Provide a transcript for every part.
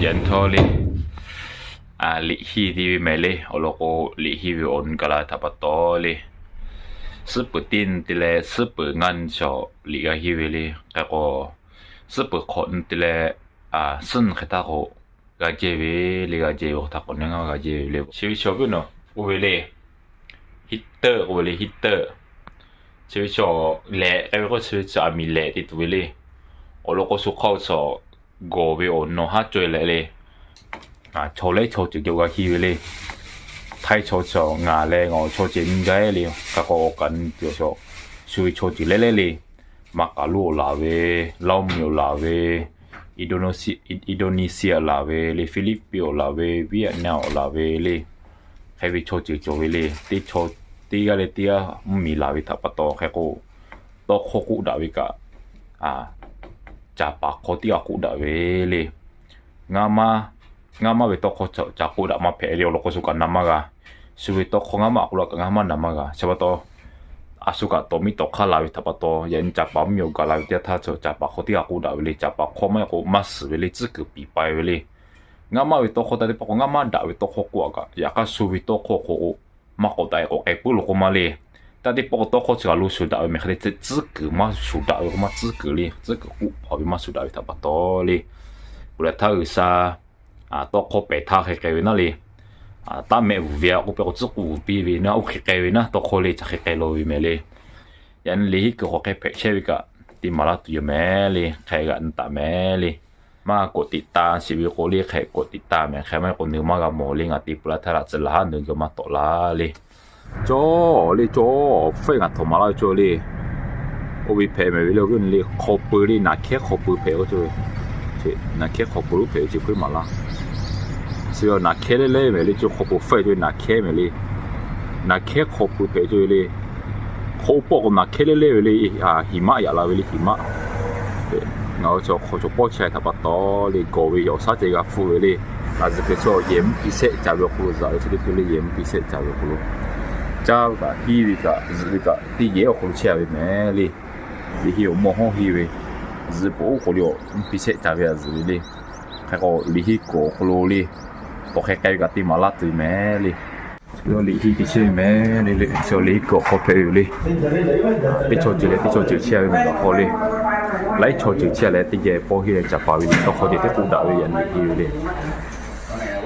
Yaꞈ nyi htawˇ le, liꞈ henˇ te ve mehˍ le. Awˬ lawn k'o, liꞈ henˇ ve awˬ nu gaˬ la ve htaꞈ pa taw le, suhˉ peuˍ teˇ nyi te leh suhˉ peuˍ ngaˇ nyi chaw liꞈ g'a henˇ ve le. Hk'e k'o, suhˉ peuˍ hk'awꞈ nyi te leh suhˉ nyi hk'e htaˇ k'o, g'a jehˇ ve le. G'a jehˇ ve hk'aw htaˇ k'awꞈ nyi ngaˇ g'a jehˇ ve le. Chi ve chaw viˉ nawˬ k'oˆ ve le, heater k'oˆ ve le, heater. Chi ve chaw lehꞈ k'ai ve k'o, chi ve chaw aˬ miˍ lehꞈ te tuˬ ve le. Awˬ lawn k'o, shu hk'aw chaw gawˬ ve awˬ nawˬ haˉ caweh leh le, chaw lehˉ chaw ceuˬ cawˬ g'a henˇ ve le. Htaiˇ chaw chaw ngaˬ leh ngaˬ awˬ chaw ceuˬ nyi gaˇ le. Hk'e k'o, awˬ kaꞈ nyi tuˬ chaw, shu ve chaw ceuˬ lehˉ lehˉ le. Maˇ k'aˍ lonˉ awˬ laˬ ve, Laoˇ miˬ awˬ laˬ ve, Indonesia laˬ ve le, Philippines awˬ laˬ ve, Vietnam awˬ laˬ ve le. Hk'e ve chaw ceuˬ cawˬ ve le. Teˇ chaw, teˇ g'aˇ leh teˇ g'aˇ mvuhˇ miˬ laˬ ve htaꞈ pa taw, hk'e k'o, tawˇ hkawˇ k'oˆ daꞈ ve kaꞈ, caˍ paˍ hk'aw teˇ g'aˇ k'oˆ daꞈ ve le. Ngaˇ maˇ, ngaˇ maˇ ve tawˇ hkawˇ ca k'oˆ daꞈ maˇ hpehꞈ le. Awˬ lawn k'o, shu kaꞈ na maˇ g'a. Shu ve tawˇ hkawˇ ngaˇ maˇ k'oˆ la kaꞈ ngaˇ maˇ na maˇ g'a. Chi pa taw, a shu kaꞈ tawˍ miˇ tawˍ hk'aˇ la ve htaꞈ pa taw, yaꞈ nyi caˍ paˍ mvuhˇ miˬ awˬ gaˬ la ve teˇ yanˇ htaˇ, caˍ paˍ hk'aw teˇ g'aˇ k'oˆ daꞈ ve le. Caˍ paˍ hk'aw maˇ heˆ k'o maˇ suhˍ ve le, tcuhˉ kuiˬ piˍ pa ve le. Ngaˇ maˇ ve tawˇ hkawˇ taˇ teˇ pawˆ k'o, ngaˇ maˇ daꞈ ve tawˇ hkawˇ k'oˆ a kaꞈ, yaꞈ hk'aˇ shu ve tawˇ hkawˇ hk'aw k'o, maˇ k'awꞈ daꞈ e k'awꞈ k'ai puiˉ lo k'o maˇ le. Taˇ teˇ pawˆ k'o tawˇ hkawˇ chi kaꞈ lo shuˍ daꞈ ve mehˍ hk'e le, tcuhˉ kuiˬ maˇ shuˍ daꞈ ve k'o maˇ tcuhˉ kuiˬ le. Tcuhˉ kuiˬ k'oˆ hpaw ve maˇ shuˍ daꞈ ve htaꞈ pa taw le. Peuˬ leh htaˇ G'uiˬ sha tawˇ hkawˇ pehˬ htaˇ hk'e k'ai ve naˉ le. Taˇ mehˆ vuˬ ve a k'oˆ pehˇ k'o, tcuhˉ k'oˆ vuˬ piˇ ve naˉ, oˇ hk'e k'ai ve naˉ, tawˇ hkawˇ le ca hk'e k'ai lo ve mehˍ le. Yaꞈ nyi liꞈ henˇ kuiˬ hk'aw hk'e hpehꞈ chehˇ ve kaꞈ, te maˍ laˇ tuˬ yoˬ mehˍ le. Hk'e g'aꞈ nyi taˍ mehˍ le. Maˇ k'awꞈ tiꞈ taˍ sheˍ ve k'o le, hk'e k'awꞈ tiꞈ taˍ mehˍ. Hk'e maˇ heˆ k'o, nawˬ maˇ g'a mawˬ le. Ngaˬ te puiˉ laˇ htaˇ laꞈ tcuh laˬ haˉ nawˬ g'a maˇ tawꞈ laˇ le. Cawˇ le, cawˇ faiˉ ngaˬ htaꞈ maˍ laˇ ve cawˇ le. Oˇ ve hpehꞈ mehˍ ve le, oˇ ve le hk'aw pui le, naˍ hkehˉ hk'aw pui hpehꞈ k'o cawˇ ve. Naˍ hkehˉ hk'aw pui lo hpehꞈ ve chi hk'e maˍ laˇ. Chi naˍ hkehˉ leh leh mehˍ le, cawˇ hk'aw pui faiˉ cawˇ ve naˍ hkehˉ mehˍ le. Naˍ hkehˉ hk'aw pui hpehꞈ cawˇ ve le. Hk'aw pawˆ k'o naˍ hkehˉ leh leh ve le, hiˍ maˆ yaꞈ la ve le, hiˍ maˆ. Ngaˬ hui chaw hk'aw chaw pawˆ chehˇ htaꞈ pa taw le, gawˬ ve yawˬ shaˉ ceh g'a hpfuhˆ ve le. Laꞈ zuhꞈ hk'e chaw yehˬ mvuhˇ piˇ shehˆ ca ve awˬ hk'aw lo, zaꞈ ve chaw teˇ hkui le yehˬ mvuhˇ piˇ shehˆ ca ve awˬ hk'aw lo, caˇ ve kaꞈ, hiˇ ve kaꞈ, zuhꞈ ve kaꞈ, teˇ yehˬ awˬ hk'aw lo chehˇ a ve mehˍ le. Liꞈ henˇ awˬ mawˇ hawˉ henˇ ve, zuhꞈ peuˬ oˉ k'oˍ le, mvuhˇ piˇ shehˆ ca ve a zuhꞈ ve le. Hk'e k'o, liꞈ henˇ kuiˬ awˬ hk'aw lo le, k'awꞈ hk'e k'ai ve kaꞈ te maˍ laˇ tuˬ mehˍ le. Liꞈ henˇ te chehˇ ve mehˍ le, le chaw liꞈ henˇ kuiˬ awˬ hk'aw hpehꞈ ve le. Teˇ chaw ceuˬ leh teˇ chaw ceuˬ chehˇ ve mehˍ laꞈ hk'aw le. Laiˉ chaw ceuˬ chehˇ leh teˇ geh pawˇ henˇ leh caˍ paˍ ve liꞈ tawˇ hkawˇ ceh teˇ k'oˆ daꞈ ve yaꞈ nyi henˇ ve le.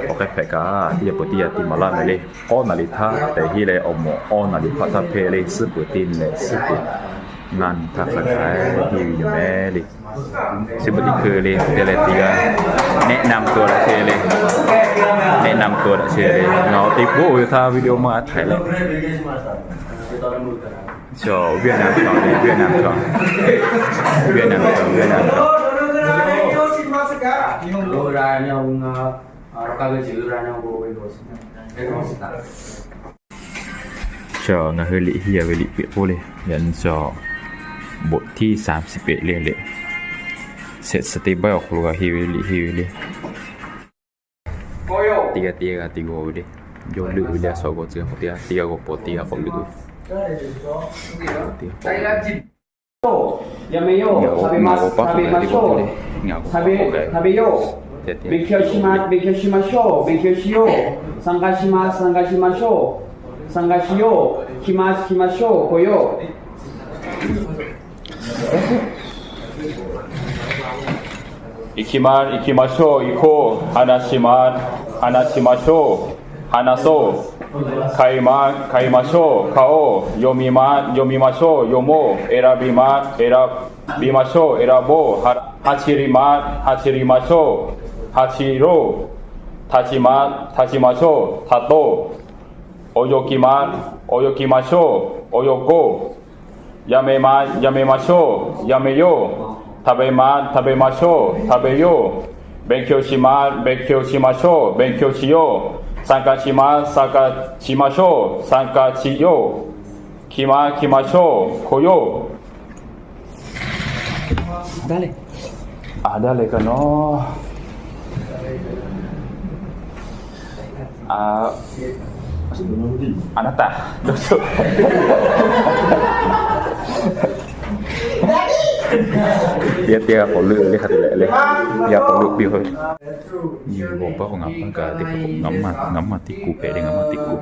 K'awꞈ hk'e hpehꞈ kaꞈ, teˇ geh peuˬ teˇ geh te maˍ laˇ mehˍ le. K'awˇ naˍ liˍ htaˇ tehꞈ henˇ leh awˬ moˍ awˇ naˍ liˍ hpaˆ htaˇ hpehˇ le, suhˉ peuˬ teˇ nyi leh suhˉ peuˬ ngaˇ nyi htaˇ hk'a hk'a henˇ ve yoˬ mehˍ le. Chi beuꞈ teˇ hkui le, teˇ leh teˇ g'aˇ neˆ naˇ tuˬ daꞈ chehˇ le. Neˆ naˇ tuˬ daꞈ chehˇ le. Ngaˬ awˬ te k'oˆ ve htaˇ video maˇ g'a htaiˍ leh, chaw Vietnam chaw le, Vietnam chaw, Vietnam chaw, Vietnam chaw. Chaw ngaˬ hui liꞈ henˇ a ve liꞈ piꞈ k'oˆ le, yaꞈ nyi chaw บทที่สามสิบเอ็ด le le. Shehˆ suhˍ teˇ baˆ awˬ hk'aw lo g'a henˇ ve liꞈ henˇ ve le. Teˇ g'aˇ teˇ g'aˇ g'a te g'aw ve le. Yawˇ leuˆ ve le, a shaꞈ g'aw tcuh k'o teˇ g'aˇ teˇ g'aˇ g'aw pawˍ teˇ g'aˇ k'awꞈ leuˆ ve. やめよう。食べます。食べましょう。食べ、食べよう。勉強しま、勉強しましょう。勉強しよう。参加します。参加しましょう。参加しよう。来ます。来ましょう。来よう。 行きま、行きましょう。行こう。話しま、話しましょう。話そう。買いま、買いましょう。買おう。読みま、読みましょう。読もう。選びま、選びましょう。選ぼう。は、走りま、走りましょう。走ろう。立ちま、立ちましょう。立とう。泳ぎま、泳ぎましょう。泳ごう。 やめま、やめましょう。やめよう。食べま、食べましょう。食べよう。勉強しま、勉強しましょう。勉強しよう。参加しま、参加しましょう。参加しよう。来ま、来ましょう。来よう。 Dale. A, dale ka no. A, anata, dozo. Yaˇ teˇ g'aˇ k'awꞈ leuˆ ve le, hk'a te leh le, yaˇ k'awꞈ leuˆ piˇ ve. Nyi g'awˬ baˆ k'o ngaˬ maˇ gaˬ teˇ hpaˍ, ngaˬ maˇ, ngaˬ maˇ teˇ kuˬ hpehꞈ le, ngaˬ maˇ teˇ kuˬ.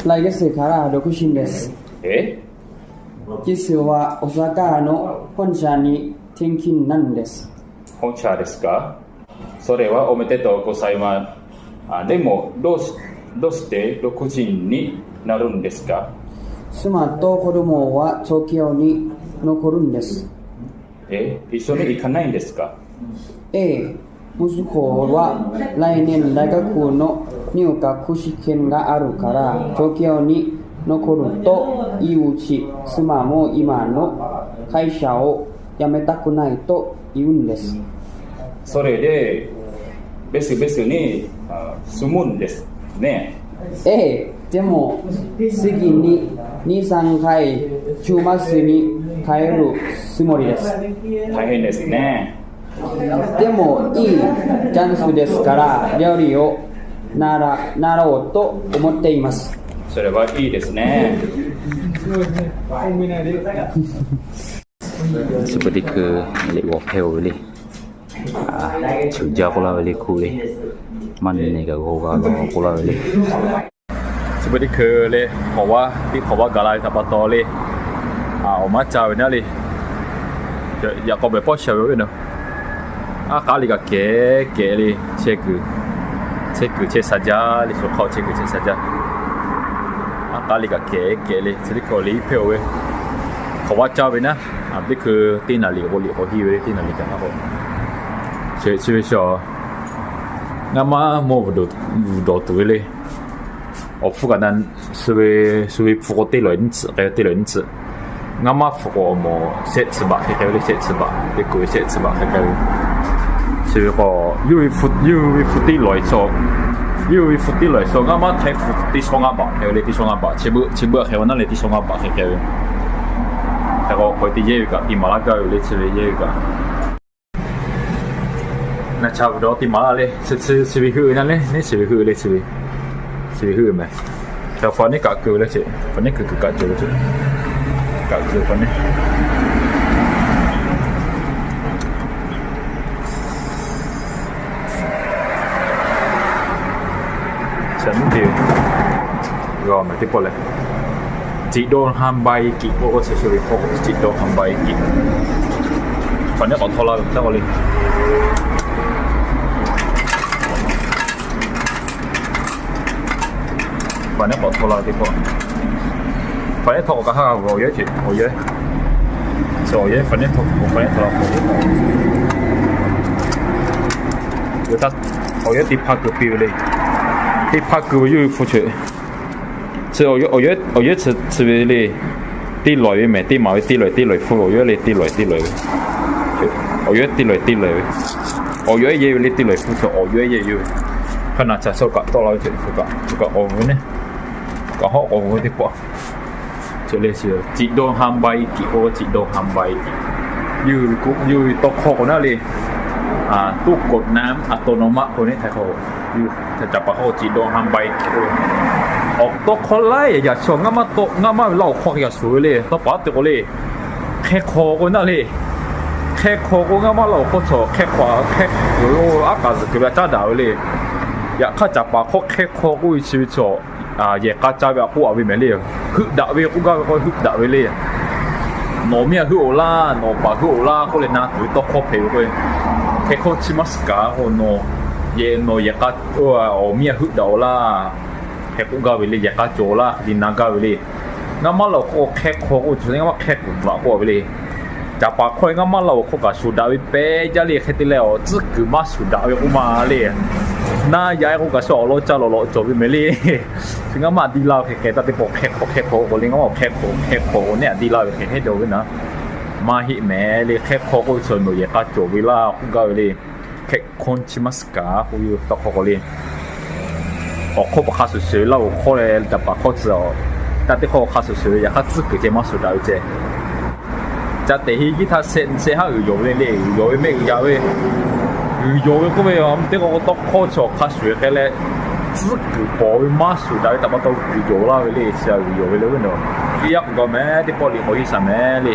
来月から独身です。え？ Kiˇ suhˍ wa Osaka no Honsha ni tenki nan desu. Honsha desu ka? それはおめでとうございます。あ、でも、どうし、どうして独身になるんですか？ 妻と子供は東京に残るんです。 え、一緒に行かないんですか？ ええ、息子は来年大学の入学試験があるから、東京に残ると言うし、妻も今の会社を辞めたくないと言うんです。 それで、別、別に、あ、住むんですね。 ええ、でも、月にに、さんかい週末に帰るつもりです。 大変ですね。 でも、いいチャンスですから、料理を習、習おうと思っています。 それはいいですね。 Chi beuꞈ teˇ hkui leh g'awˬ hpehˇ-oˬ ve le. Chi jaˇ k'oˆ laˇ ve le hkui le. Maˇ nyi nyi kaꞈ g'awˬ g'a la k'oˆ laˇ ve le. Chi beuꞈ teˇ hkui le, hk'awꞈ vaˇ teˇ hk'awꞈ vaˇ gaˬ la ve htaꞈ pa taw le, awˬ maˇ ca ve naˉ le. Yaꞈ k'aw behˬ pawˆ sha ve oˇ ve naˬ, aˉ k'aˉ le kaꞈ kehˬ kehˬ le, chehˇ kuiˬ, chehˇ kuiˬ chehˇ sha jaˇ le, sho hk'aw chehˇ kuiˬ chehˇ sha jaˇ. Aˉ k'aˉ le kaꞈ kehˬ kehˬ le, chi teˇ hkui le hpehˇ-oˬ ve. Hk'awꞈ vaˇ caˇ ve naˉ, teˇ hkui teˇ naˍ riˍ k'o liꞈ k'awꞈ hiˇ ve le, teˇ naˍ riˍ kaꞈ naˉ k'o, chi ve sha, ngaˇ maˇ mawˇ vuˬ dawˬ tuˬ ve le. Awˬ hpfuhˇ kaꞈ na, shu ve, shu ve hpu k'o teˇ lawˬ nyiˇ tcuhꞈ k'ai ve, teˇ lawˬ nyiˇ tcuhꞈ. Ngaˇ maˇ hpu k'o awˬ mawˬ shehˆ tcuhꞈ baꞈ hk'e k'ai ve le, shehˆ tcuhꞈ baꞈ, teˇ kuˬ ve shehˆ tcuhꞈ baꞈ hk'e k'ai ve. Chi ve k'o, yawˇ ve hpu, yawˇ ve hpu teˇ lawˬ-e chaw, yawˇ ve hpu teˇ lawˬ-e chaw ngaˇ maˇ htaiˇ hpu teˇ shawˉ ngaˇ baꞈ hk'e ve le, teˇ shawˉ ngaˇ baꞈ, chi beuꞈ, chi beuꞈ hk'e ve naˉ le, teˇ shawˉ ngaˇ baꞈ hk'e k'ai ve. Hk'e k'o, k'awꞈ te yehˇ ve kaꞈ te maˍ laˇ gaˇ ve le, chi ve yehˇ ve kaꞈ. Naˬ cha ve dawˇ te maˍ laˇ le, chi, chi ve heuˆ ve naˉ le, neˇ chi ve heuˆ ve le, chi ve, chi ve heuˆ ve mehˬ. Hk'e k'o neˇ kaꞈ keu ve le, chi, k'awꞈ neˇ keu keu kaꞈ cawˬ ve, kaꞈ keu k'awꞈ neˇ. Chi a nuˉ te g'a mehˬ teˇ pawˆ leh, 自動販売機 k'oˆ k'o chi shu ve k'oˆ, 自動販売機. Hpaˍ neˉ k'awꞈ htawˇ laˇ ve taˇ k'o le. Hpaˍ neˉ k'awꞈ htawˇ laˇ ve teˇ pawˆ. Hpaˍ neˉ htawˇ k'awꞈ kaꞈ haˉ g'a ve awˬ yehˉ ce, awˬ yehˉ. Chi awˬ yehˉ hpaˍ neˉ htawˇ, hpaˍ neˉ htawˇ la k'o, awˬ yehˉ teˇ hpaˇ keu piˇ ve le. Teˇ hpaˇ keu ve yawˇ hui hpu ce. Chi awˬ yehˉ, awˬ yehˉ chi ve le. Teˇ lawˬ ve mehˬ, teˇ maˍ ve teˇ lawˬ, teˇ lawˬ hpu ve awˬ yehˉ le, teˇ lawˬ, teˇ lawˬ ve. Awˬ yehˉ teˇ lawˬ, teˇ lawˬ ve. Awˬ yehˉ yehˇ ve le, teˇ lawˬ hpu chaw awˬ yehˉ yehˇ ve. Hk'a naˬ ca chaw kaꞈ tawˆ la ve ce, kaꞈ, kaꞈ k'awꞈ ve neˇ, kaꞈ hawˆ k'awꞈ ve teˇ pawˆ. Chi le chi, 自動販売機 k'o, 自動販売機. Yawˇ hui tawˇ hkawˇ k'o naˉ le, ตู้กดน้ำอัตโนมัติ k'o neˇ htaiˍ hk'aw, caˍ paˍ hk'aw 自動販売機 k'o. Awˬ tawˇ hkawˇ laiˉ yaꞈ yaꞈ chaw ngaˇ maˇ tawˆ, ngaˇ maˇ ve laˇ awˬ hk'aw hk'e g'a shuˍ ve le. Tawˇ paˍ teˇ k'o le, hk'e hk'aw k'o naˉ le, hk'e hk'aw k'o ngaˇ maˇ laˇ awˬ hk'aw chaw hk'e hk'aw, hk'e aˉ k'aꞈ zuhˬ kuiˬ ve a caˉ daꞈ ve le. Yaꞈ hk'aˇ caˍ paˍ hk'aw hk'e hk'aw k'oˆ ve chi ve chaw, yehˬ k'a caˇ ve a k'oˆ a ve mehˍ le. Heuˆ daꞈ ve k'oˆ gaˇ ve k'o heuˆ daꞈ ve le. Nawˬ miˇ a heuˆ-oˬ laˇ, nawˬ paˍ heuˆ-oˬ laˇ k'oˆ leh na tuˬ ve tawˇ hkawˇ hpehꞈ ve k'o, hk'e hk'aw chi maˇ suh kaꞈ k'o nawˬ, yehˬ, nawˬ yehˬ k'a, awˬ miˇ a heuˆ daꞈ-oˬ laˇ, hk'e k'oˆ gaˇ ve le. Yehˬ k'a cawˬ laˇ hk'e te na gaˇ ve le. Ngaˇ maˇ laˇ awˬ hk'aw hk'e hk'aw k'oˆ ve chaw ngaˇ maˇ hk'e k'oˆ laꞈ k'oˆ a ve le. Caˍ paˍ hk'aw ngaˇ maˇ laˇ awˬ hk'aw kaꞈ shuˍ daꞈ ve pehˬ jaˇ le. Hk'e te leh awˬ tcuhˉ kuiˬ maˇ shuˍ daꞈ ve k'oˆ ma le. Naˇ yaꞈ-e k'o kaꞈ shu awˬ lawn caˇ lawꞈ lawꞈ cawˬ ve mehˍ le. Chi ngaˇ maˇ diˇ laˇ ve hk'e hk'e taˇ teˇ pawˆ hk'e hk'aw hk'e hk'aw k'o le, ngaˇ maˇ hk'e hk'aw hk'e hk'aw k'o neˇ a diˇ laˇ ve hk'e heˆ dawˬ ve naˉ. Maˇ heˆ mehˍ le. Hk'e hk'aw k'oˆ ve chaw nawˬ yehˬ k'a cawˬ ve laˇ k'oˆ gaˇ ve le. Hk'e hk'aw chi maˇ suh kaꞈ k'oˆ ve tawˇ hkawˇ k'o le. Awˬ hk'aw pa hk'a shuˍ shuˍ ve laˇ awˬ hk'aw leh caˍ paˍ hk'aw tcuh-a. Taˇ teˇ hk'aw hk'a shuˍ shuˍ ve yaꞈ hk'aˇ tcuhˉ kuiˬ ceh maˇ shuˍ daꞈ ve ceh. Ca tehˬ hi yiˇ htaˇ shehˆ, shehˆ haˉ uiˍ yawˬ ve le le, uiˍ yawˬ ve mehˆ uiˍ yaꞈ ve, uiˍ yawˬ ve k'oˆ ve teˇ k'o tawˇ hkawˇ chaw hk'a shuˍ ve hk'e leh, tcuhˉ kuiˬ pawˬ ve maˇ shuˍ daꞈ ve htaꞈ pa taw vuiˬ yonˍ laˇ ve le. Sha vuiˬ yonˍ ve le ve naˬ, yaˇ k'o gaˬ mehˍ teˇ pawˆ liꞈ k'awꞈ hiˆ shaˍ mehˍ le.